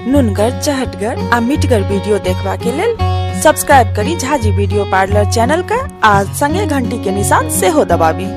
नुनगर, चहटगर आ मिठगर वीडियो देखबा के लेल सब्सक्राइब करी झाजी वीडियो पार्लर चैनल का आ संगे घंटी के निशान सेहो दबाबी।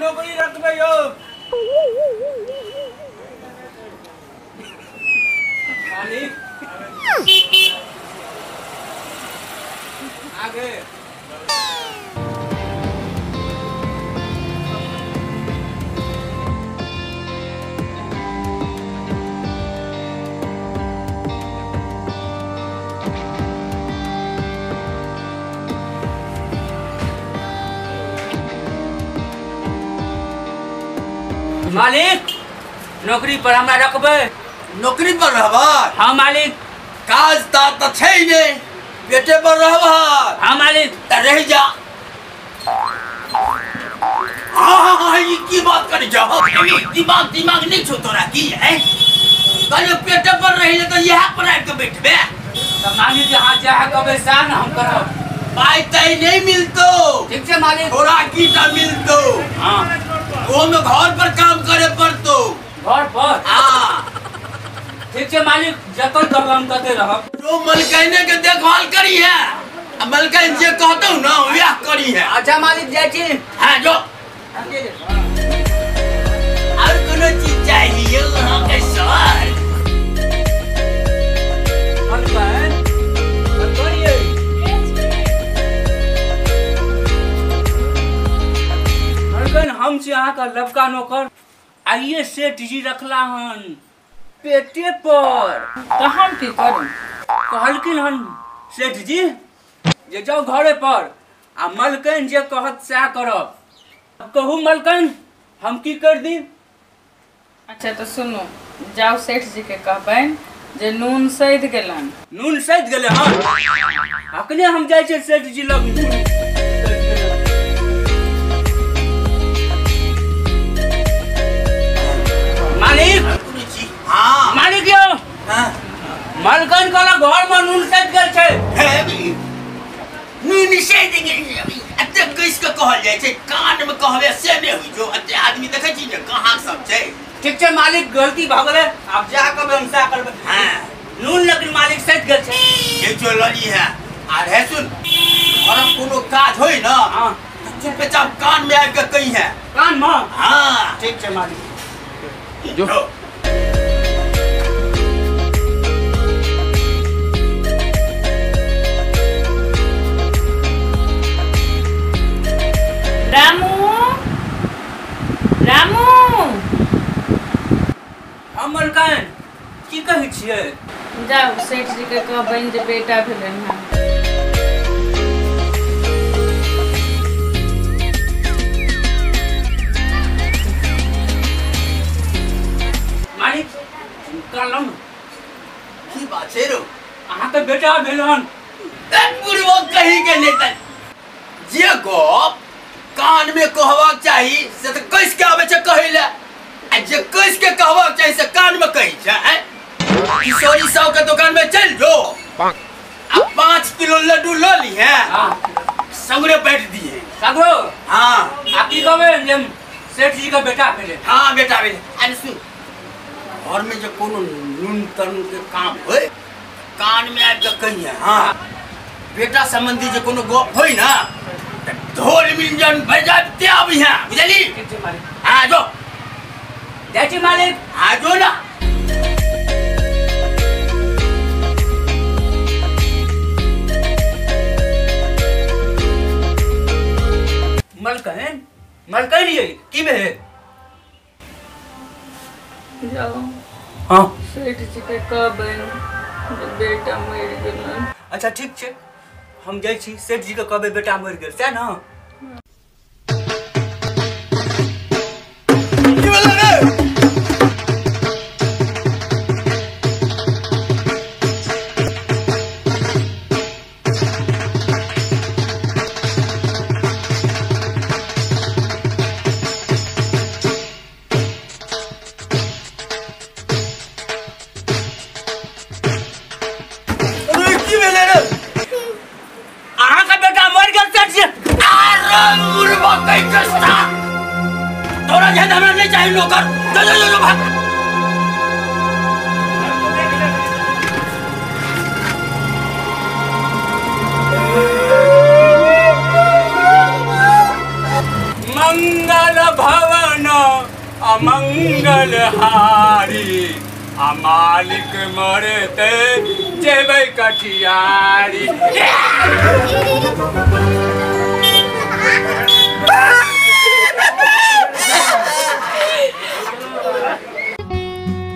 नौकरी रखबे यो मालिक आगे मालिक नौकरी पर हमरा रखबे। नौकरी पर रहबा? हाँ मालिक। काज ता त छै ने, पेटे पर रहबा। हाँ मालिक। त रह जा। हाँ हाँ ई की बात करी जा, दिमाग दिमाग नहीं छो तोरा की है? कहलियो पेटे पर रहिले त इहा पर आबि के बैठबे। त मालिक हां जा कहबे सा न हम करब। पाई तई नहीं मिलतो। ठीक छै मालिक। थोड़ा कीटा मिलतो। हां वो में घर पर काम करे पड़तो। घर पर? हाँ ठीक है मालिक, जतन करब हम तते रहब। जो मलकाइने के देखभाल करी है, आ मलकाइन जे कहतो ना वह करी है। अच्छा मालिक जाय छी। हां जो और कोनो चीज चाहिए अहाँ के सर? मलकाइन करिए हम छी अहाँ का लबका नौकर, आइए सेठ जी रखला हन पेटे पर। तो हम की करी? कहलखिन हन सेठ जी जे जाओ घरे पर आ मलकन जे कहत सएह करब। कहू मलकन हम की कर दी? अच्छा तो सुनू, जाओ सेठ जी के कहबनि जे नून सैध गेलन। नून सैध गेलै हन? अखने हम जाइ छियै सेठ जी लग। मालिक हाँ मालिक यो हाँ मलकन कहला घर में नून सैध गेल छै। नून सैध गेल एते कस के कहल जाइ छै, कान में कहबे से नहि होइ छौ। एते आदमी देखै छी ने कहाँ सब छै। ठीक छै मालिक, गलती भऽ गेलै, आब जा कहबै हम सएह करबै। हाँ नून लेकिन मालिक सैध गेल छै। ये जो लड़ी है आर है सुन, घरक कोनो काज होइ न हाँ चुपचाप कान में आबि के कही है। कान में? हाँ ठीक छै मालिक। जो रामू, रामू। हम मलकाइन की कहै छियै? जाओ सेठ जी के कहबनि जे बेटा भेलनि हन। मालिक कहलहुँ की बात छै रो? अहाँ के बेटा भेल हन। बुढ़बो कही के नहि त जे गप कान में कहबाक चाही से त कस के आबै छै कहै ले, आ जे कस के कहबाक चाही से कान में कहै छै। किशोरी साहु के दुकान में चल जो आ 5 किलो लड्डू ल ली है, सगरे बैठ दिए सगरो। हाँ आ की कहबै जे सेठ जी के बेटा भेलै? हाँ बेटा भेलै। अरे सुन, घर में जो कोनो नून तन के काम होय कान में आबि के कहिए। हाँ बेटा संबंधी जे कोनो गप होय ना ढोल मिल जन बजाते आबी है, बुझली? ठीक छै मालिक। हाँ जो जाइ छी मालिक। हाँ जो ना। मलकन मलकन ये की भेल? जाओ हाँ सेठ जी के कहबनि जे बेटा मरि गेलन। अच्छा ठीक छै, हम जाइ छी सेठ जी के कहबै बेटा मरि गेल सएह न? की भेलै रे? बुढ़वा कहीं के साथ तोरा जेहन हमरा नहीं चाही नौकर। जो जो जो भाग। मंगल भवन अमंगल हारी आ मालिक मरते जेबै कटियारी।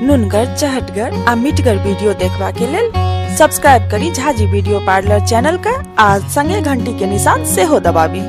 नुनगर चहटगर आ मिठगर वीडियो देखबा के लेल सब्सक्राइब करी झाजी वीडियो पार्लर चैनल का आ संगे घंटी के निशान सेहो दबाबी।